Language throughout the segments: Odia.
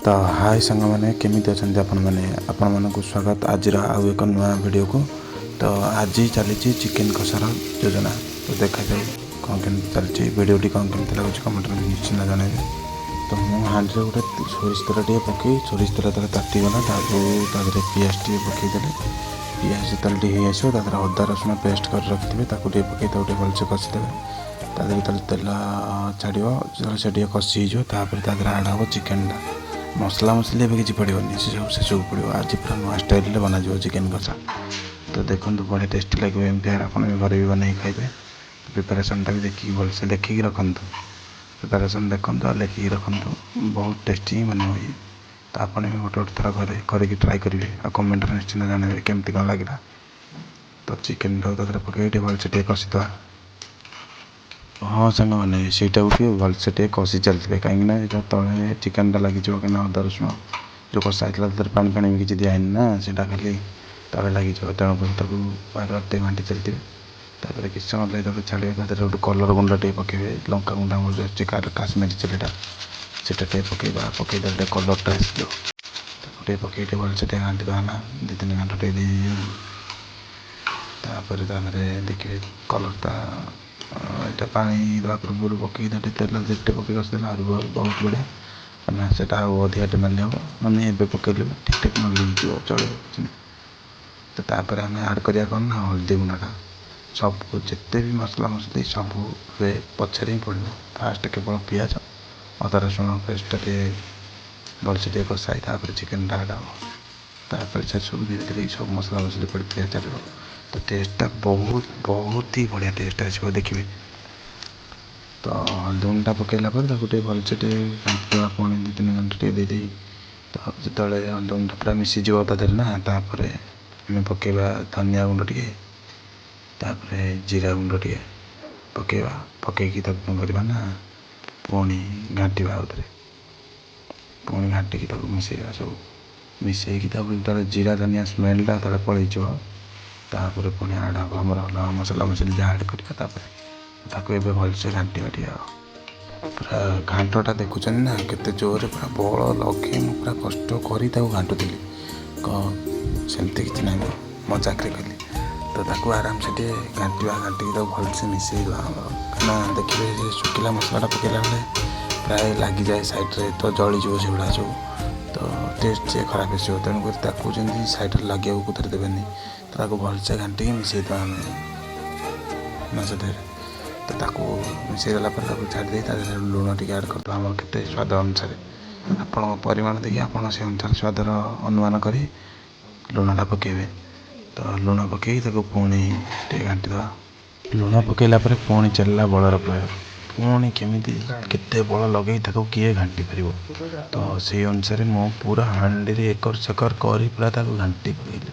ତ ହାଇ ସାଙ୍ଗମାନେ, କେମିତି ଅଛନ୍ତି ଆପଣମାନେ? ଆପଣମାନଙ୍କୁ ସ୍ୱାଗତ ଆଜିର ଆଉ ଏକ ନୂଆ ଭିଡ଼ିଓକୁ। ତ ଆଜି ଚାଲିଛି ଚିକେନ୍ କଷାର ଯୋଜନା। ତ ଦେଖାଯାଉ କ'ଣ କେମିତି ଚାଲିଛି। ଭିଡ଼ିଓଟି କ'ଣ କେମିତି ଲାଗୁଛି, କମେଣ୍ଟରେ ନିଶ୍ଚିନ୍ତ ଜଣାଇବେ। ତ ମୁଁ ହାଣ୍ଡିରେ ଗୋଟେ ସୋରିଷ ତେଲ ଟିକେ ପକାଇ, ସୋରିଷ ତେଲ ଯେତେବେଳେ ତାତିଗଲା, ତାକୁ ତା ଦେହରେ ପିଆଜ ଟିକେ ପକାଇଦେଲେ। ପିଆଜ ଯେତେବେଳେ ଟିକେ ହେଇ ଆସିବ, ତା ଦେହରେ ଅଦା ରସୁଣ ପେଷ୍ଟ କରି ରଖିଥିବେ, ତାକୁ ଟିକେ ପକାଇ ତାକୁ ଟିକେ ଭଲସେ କଷିଦେବେ। ତା ଦେହରେ ଯେତେବେଳେ ତେଲ ଛାଡ଼ିବ, ଯେତେବେଳେ ସେ ଟିକେ କଷି ହେଇଯିବ, ତାପରେ ତା ଦେହରେ ଆଡ଼୍ ହେବ ଚିକେନଟା। ମସଲା ମସଲି ଏବେ କିଛି ପଡ଼ିବନି, ସେ ସବୁ ସେସବୁ ପଡ଼ିବ। ଆଜି ପୁରା ନୂଆ ଷ୍ଟାଇଲରେ ବନାଯିବ ଚିକେନ କଷା। ତ ଦେଖନ୍ତୁ, ବଢ଼ିଆ ଟେଷ୍ଟି ଲାଗିବ। ଏମିତି ଆପଣ ବି ଘରେ ବି ବନେଇକି ଖାଇବେ। ପ୍ରିପାରେସନ୍ଟା ବି ଦେଖିକି, ଭଲସେ ଦେଖିକି ରଖନ୍ତୁ। ପ୍ରିପାରେସନ୍ ଦେଖନ୍ତୁ ଆଉ ଲେଖିକି ରଖନ୍ତୁ। ବହୁତ ଟେଷ୍ଟି ହିଁ ବନିବ ଇଏ। ତ ଆପଣ ବି ଗୋଟେ ଗୋଟେ ଥର ଘରେ କରିକି ଟ୍ରାଏ କରିବେ ଆଉ କମେଣ୍ଟରେ ନିଶ୍ଚିନ୍ତ ଜଣାଇବେ କେମିତି କ'ଣ ଲାଗିଲା। ତ ଚିକେନଟାକୁ ତା ଦେହରେ ପକାଇକି ଟିକେ ଭଲସେ ଟିକେ କଷିଦେବା। ହଁ ସାଙ୍ଗମାନେ, ସେଇଟାକୁ ଟିକେ ଭଲସେ ଟିକେ କଷି ଚାଲିଥିବେ, କାହିଁକିନା ଏଇଟା ତଳେ ଚିକେନଟା ଲାଗିଯିବ। କାହିଁକିନା ଅଦା ରସୁଣ ଯେଉଁ କଷା ହେଇଥିଲା, ତା ଦେହରେ ପାଣି ଫାଣି ବି କିଛି ଦିଆହେଇନି ନା, ସେଇଟା ଖାଲି ତଳେ ଲାଗିଯିବ। ତେଣୁକରି ତାକୁ ବାର ବାର ଟିକେ ଘାଣ୍ଟି ଚାଲିଥିବେ। ତାପରେ କିଛି ସମୟ ଲାଗି ତାକୁ ଛାଡ଼ିବେ। ତା ଦେହରେ ଗୋଟେ କଲର୍ ଗୁଣ୍ଡ ଟିକେ ପକାଇବେ। ଲଙ୍କା ଗୁଣ୍ଡ ଆମର ଯେଉଁ ଆସୁଛି, କାଶ୍ମୀରୀ ଚିଲିଟା, ସେଇଟା ଟିକେ ପକାଇବା। ପକାଇଦେଲେ ଟିକେ କଲର୍ଟା ଆସିଯିବ। ତାକୁ ଟିକେ ପକାଇ ଟିକେ ଭଲସେ ଟିକେ ଘାଣ୍ଟି ଦେବା ନା, ଦୁଇ ତିନି ଘାଣ୍ଟ ଟିକେ ଦେଇଦିଅନ୍ତୁ। ତାପରେ ତାପରେ ଦେଖିବେ କଲର୍ଟା। ଏଇଟା ପାଣି ଦେବା ପୂର୍ବରୁ ପକାଇକି ଟିକେ ତେଲ ଟିକେ ପକାଇ କଷିଦେଲେ ଆହୁରି ବହୁତ ବଢ଼ିଆ ନା, ସେଇଟା ଆଉ ଅଧିକା ଟିକେ ନାଲି ହେବ। ମାନେ ଏବେ ପକାଇଲେ ବି ଠିକ୍ ଠାକ୍ ନାଲି ହେଇଯିବ, ଚଳିବ, କିଛି ନାହିଁ। ତ ତାପରେ ଆମେ ଆଡ଼୍ କରିବା କ'ଣ ନା ହଳଦୀ ଗୁଣ୍ଡଟା। ସବୁ ଯେତେ ବି ମସଲା ମସଲି ସବୁ ଏବେ ପଛରେ ହିଁ ପଡ଼ିବ। ଫାଷ୍ଟ କେବଳ ପିଆଜ ଅଦା ରସୁଣ ପେଷ୍ଟଟା ଟିକେ ଭଲସେ ଟିକେ କଷା ହେଇ ତାପରେ ଚିକେନଟା ଆଡ଼୍ ହେବ। ତାପରେ ସେସବୁ ଧୀରେ ଧୀରେ ସବୁ ମସଲା ମସଲି ପଡ଼ି ଚାଲିବ। ତ ଟେଷ୍ଟଟା ବହୁତ ବହୁତ ହି ବଢ଼ିଆ ଟେଷ୍ଟ ଆସିବ, ଦେଖିବେ। ତ ହଳଦୀ ଗୁଣ୍ଡଟା ପକାଇଲା ପରେ ତାକୁ ଟିକେ ଭଲସେ ଟିକେ ଘାଣ୍ଟିଦେବା ପୁଣି ଦୁଇ ତିନି ଘାଣ୍ଟ ଟିକେ ଦେଇଦେଇ। ତ ଯେତେବେଳେ ହଳଦୀ ଗୁଣ୍ଡ ପୁରା ମିଶିଯିବ ତା ଦେହରେ ନା, ତାପରେ ଆମେ ପକାଇବା ଧନିଆ ଗୁଣ୍ଡ ଟିକେ, ତାପରେ ଜିରା ଗୁଣ୍ଡ ଟିକେ ପକାଇବା। ପକାଇକି ତାକୁ କ'ଣ କରିବା ନା ପୁଣି ଘାଣ୍ଟିବା ଆଉଥରେ। ପୁଣି ଘାଣ୍ଟିକି ତାକୁ ମିଶାଇବା। ସବୁ ମିଶାଇକି ତାପରେ ଯେତେବେଳେ ଜିରା ଧନିଆ ସ୍ମେଲଟା ଯେତେବେଳେ ପଳେଇଯିବ, ତାପରେ ପୁଣି ଆଡ଼୍ ହେବ ଆମର ମସଲା ମସଲି ଯାହା ଆଡ଼୍ କରିବା। ତାପରେ ତାକୁ ଏବେ ଭଲସେ ଘାଣ୍ଟିବା ଟିକେ। ଆଉ ପୁରା ଘାଣ୍ଟଟା ଦେଖୁଛନ୍ତି ନା, କେତେ ଜୋରରେ ପୁରା ବଳ ଲଗେଇ ମୁଁ ପୁରା କଷ୍ଟ କରି ତାକୁ ଘାଣ୍ଟୁଥିଲି। ସେମିତି କିଛି ନାହିଁ, ମୁଁ ମଜାକରେ କହିଲି। ତ ତାକୁ ଆରାମସେ ଟିକେ ଘାଣ୍ଟିବା। ଘାଣ୍ଟିକି ତାକୁ ଭଲସେ ମିଶାଇଦେବା ଆମର, କାହିଁକିନା ଦେଖିବେ ଯେ ଶୁଖିଲା ମସଲାଟା ପକାଇଲା ବେଳେ ପ୍ରାୟ ଲାଗିଯାଏ ସାଇଡ଼୍ରେ, ତ ଜଳିଯିବ ସେଗୁଡ଼ା ସବୁ, ତ ଟେଷ୍ଟ ଟିକେ ଖରାପ ଆସିବ। ତେଣୁକରି ତାକୁ ଯେମିତି ସାଇଡ଼୍ରେ ଲାଗିବାକୁ କେଉଁଥିରେ ଦେବେନି। ତ ତାକୁ ଭଲସେ ଘାଣ୍ଟିକି ମିଶାଇଦେବା ଆମେ ମାଂସ ଦେହରେ। ତ ତାକୁ ମିଶାଇ ଦେଲା ପରେ ତାକୁ ଛାଡ଼ି ଦେଇ ତା ଦେହରେ ଲୁଣ ଟିକେ ଆଡ଼୍ କରିଦେବା ଆମର କେତେ ସ୍ୱାଦ ଅନୁସାରେ। ଆପଣଙ୍କ ପରିମାଣ ଦେଖି ଆପଣ ସେ ଅନୁସାରେ ସ୍ୱାଦର ଅନୁମାନ କରି ଲୁଣଟା ପକାଇବେ। ତ ଲୁଣ ପକାଇ ତାକୁ ପୁଣି ଟିକେ ଘାଣ୍ଟିଦେବା। ଲୁଣ ପକାଇଲା ପରେ ପୁଣି ଚାଲିଲା ବଳର ପ୍ରୟୋଗ। ପୁଣି କେମିତି କେତେ ବଳ ଲଗେଇ ତାକୁ କିଏ ଘାଣ୍ଟି ପାରିବ। ତ ସେଇ ଅନୁସାରେ ମୁଁ ପୁରା ହାଣ୍ଡିରେ ଏକର ସେକର କରି ପୁରା ତାକୁ ଘାଣ୍ଟି ପକାଇଲି।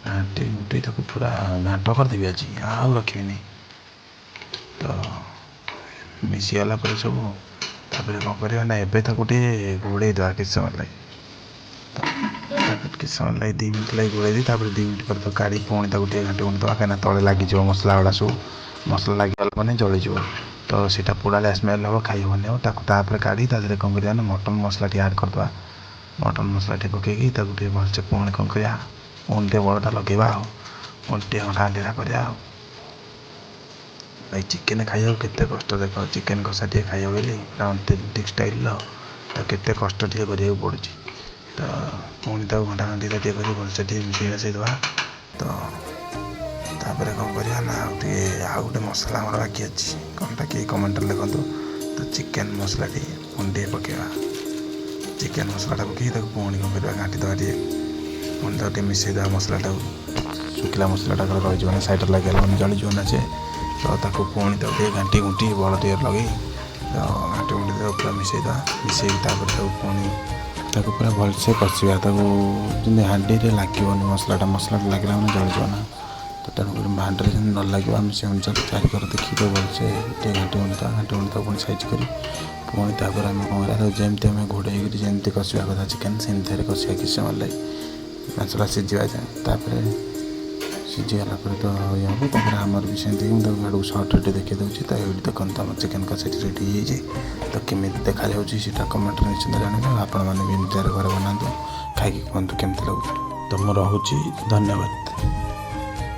ଘାଣ୍ଟି ଘୁଣ୍ଟି ତାକୁ ପୁରା ଘାଣ୍ଟ କରିଦେବି ଆଜି, ଆଉ ରଖିବିନି। ତ ମିଶିଗଲା ପରେ ସବୁ, ତାପରେ କ'ଣ କରିବା ନା ଏବେ ତାକୁ ଟିକେ ଘୋଡ଼େଇ ଦେବା କିଛି ସମୟ ଲାଗି। ତାକୁ କିଛି ସମୟ ଲାଗି, 2 ମିନିଟ୍ ଲାଗି ଘୋଡ଼େଇ ଦେଇ, ତାପରେ 2 ମିନିଟ୍ ପରେ ତାକୁ କାଢ଼ି ପୁଣି ତାକୁ ଟିକେ ଘାଣ୍ଟି ଘୁଣ୍ଟି ଦେବା, କାହିଁକିନା ତଳେ ଲାଗିଯିବ ମସଲା ଗୁଡ଼ା ସବୁ। ମସଲା ଲାଗିଗଲା ମାନେ ଜଳିଯିବ, ତ ସେଇଟା ପୋଡ଼ାଳିଆ ସ୍ମେଲ୍ ହେବ, ଖାଇ ହେବନି ଆଉ ତାକୁ। ତାପରେ କାଢ଼ି ତା ଦେହରେ କ'ଣ କରିବା ନା ମଟନ୍ ମସଲା ଟିକେ ଆଡ଼୍ କରିଦେବା। ମଟନ୍ ମସଲା ଟିକେ ପକାଇକି ତାକୁ ଟିକେ ଭଲସେ ପୁଣି କ'ଣ କରିବା, ପୁଣି ଟିକେ ବଳଟା ଲଗେଇବା ଆଉ ପୁଣି ଟିକେ ଘଣ୍ଟା ଘାଣ୍ଟିଟା କରିବା। ଆଉ ଭାଇ, ଚିକେନ୍ ଖାଇବାକୁ କେତେ କଷ୍ଟ ଦେଖ। ଚିକେନ୍ କଷା ଟିକେ ଖାଇବ ବୋଲି ପୁରା ଅଥେଣ୍ଟିକ୍ ଷ୍ଟାଇଲ୍ର, ତ କେତେ କଷ୍ଟ ଟିକେ କରିବାକୁ ପଡ଼ୁଛି। ତ ପୁଣି ତାକୁ ଘଣ୍ଟା ଘାଣ୍ଟି ଟିକେ କରି ଭଲସେ ଟିକେ ମିଶାଇ ମିଶାଇ ଦେବା। ତ ତାପରେ କ'ଣ କରିବା ନା ଆଉ ଟିକେ ଆଉ ଗୋଟେ ମସଲା ଆମର ବାକି ଅଛି। କ'ଣଟା କିଏ କମେଣ୍ଟରେ ଲେଖନ୍ତୁ। ତ ଚିକେନ୍ ମସଲା ଟିକେ ପୁଣି ଟିକେ ପକାଇବା। ଚିକେନ୍ ମସଲାଟା ପକାଇକି ତାକୁ ପୁଣି କ'ଣ କରିବା, ଘାଣ୍ଟି ଦେବା ଟିକେ। ପୁଣି ତାକୁ ଟିକେ ମିଶାଇ ଦେବା ମସଲାଟାକୁ। ଶୁଖିଲା ମସଲାଟା ରହିଯିବ ନା ସାଇଡ଼୍ରେ, ଲାଗିଗଲା ମାନେ ଜଳିଯିବ ନା ସେ। ତ ତାକୁ ପୁଣି ତାକୁ ଟିକେ ଘାଣ୍ଟି ଘୁଣ୍ଟି, ବଳ ଟିକେ ଲଗେଇ, ତ ଘାଣ୍ଟି ଘୁଣ୍ଟି ତାକୁ ପୁରା ମିଶାଇ ଦେବା। ମିଶାଇକି ତାପରେ ତାକୁ ପୁଣି ତାକୁ ପୁରା ଭଲସେ କଷିବା। ତାକୁ ଯେମିତି ହାଣ୍ଡିରେ ଲାଗିବନି ମସଲାଟା। ମସଲାଟା ଲାଗିଲା ମାନେ ଜଳିଯିବ ନା। ତ ତେଣୁକରି ହାଣ୍ଡିରେ ଯେମିତି ନ ଲାଗିବ, ଆମେ ସେ ଅନୁସାରେ ଚାରିକର ଦେଖିକି ତାକୁ ଭଲସେ ଟିକେ ଘାଣ୍ଟି ଘୁଣ୍ଟି ଦେବା। ଘାଣ୍ଟି ଘୁଣ୍ଟି ତାକୁ ପୁଣି ସାଇଜ୍ କରି ପୁଣି ତାପରେ ଆମେ କ'ଣ କରିବା, ତାକୁ ଯେମିତି ଆମେ ଘୋଡ଼େଇକିରି ଯେମିତି କଷିବା କଥା ଚିକେନ୍, ସେମିତିରେ କଷିବା କିଛି ସମୟ ଲାଗି, ମାଂସଟା ସିଝିବା ଯାଏଁ। ତାପରେ ସିଝିଗଲା ପରେ ତ ଇଏ ହେବ। ତାପରେ ଆମର ବି ସେମିତି। ମୁଁ ତାକୁ ଆଡ଼କୁ ସର୍ଟରେ ଟିକେ ଦେଖାଇ ଦେଉଛି। ତ ଏଇଠି ଦେଖନ୍ତୁ, ଆମ ଚିକେନ୍ କଷାଟି ରେଡ଼ି ହେଇଯାଇଛି। ତ କେମିତି ଦେଖାଯାଉଛି, ସେଇଟା କମେଣ୍ଟରେ ନିଶ୍ଚିନ୍ତ ଜଣାଇବେ। ଆଉ ଆପଣମାନେ ବି ଏମିତି ଘରେ ବନାନ୍ତୁ, ଖାଇକି କୁହନ୍ତୁ କେମିତି ଲାଗୁଛି। ତ ମୁଁ ରହୁଛି, ଧନ୍ୟବାଦ।